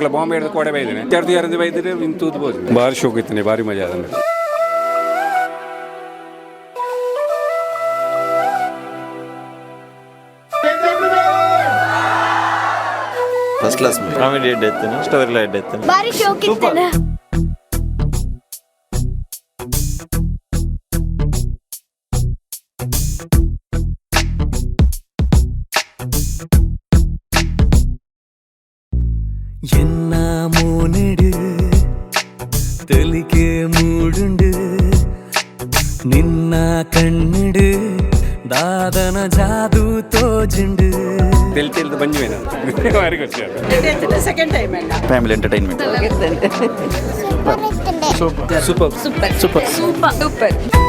Bombay ಹಿಡಿದು ಕೋಡೆ ಬೈದಿನಿ ತೆರೆದು ಯಾರಂದು ಬೈದಿರಿ ಇನ್ನು ತೂತು ಬೋದು. ಭಾರಿ ಶೋಕ್ ಇತ್ತು, ಭಾರಿ ಮಜಾ ಆದಂಗೆ. First class. ಕಾಮಿಡಿ ಎಡ್ ಎತ್ತನ, ಸ್ಟೋರಿ ಎಡ್ ಎತ್ತನ. ಬಾರಿ ಶೋಕ್ ಇತ್ತನ. ಎನ್ನ ಮೋನೆಡು ತೆಲಿಕೆ ಮೂಡುಂಡು, ನಿನ್ನ ಕಣ್ಣಿಡು ದಾದನ ಜಾದು ತೋಜುಂಡು. ತೆಲ್ ತೆಲ್ದು ಬಂಜುವೆ ನಾನು, ಭಾರಿ ಖುಷಿ ಆಯ್ತು. Second time. Family entertainment. Super ಇತ್ತಂಡೆ. Super. Super super super.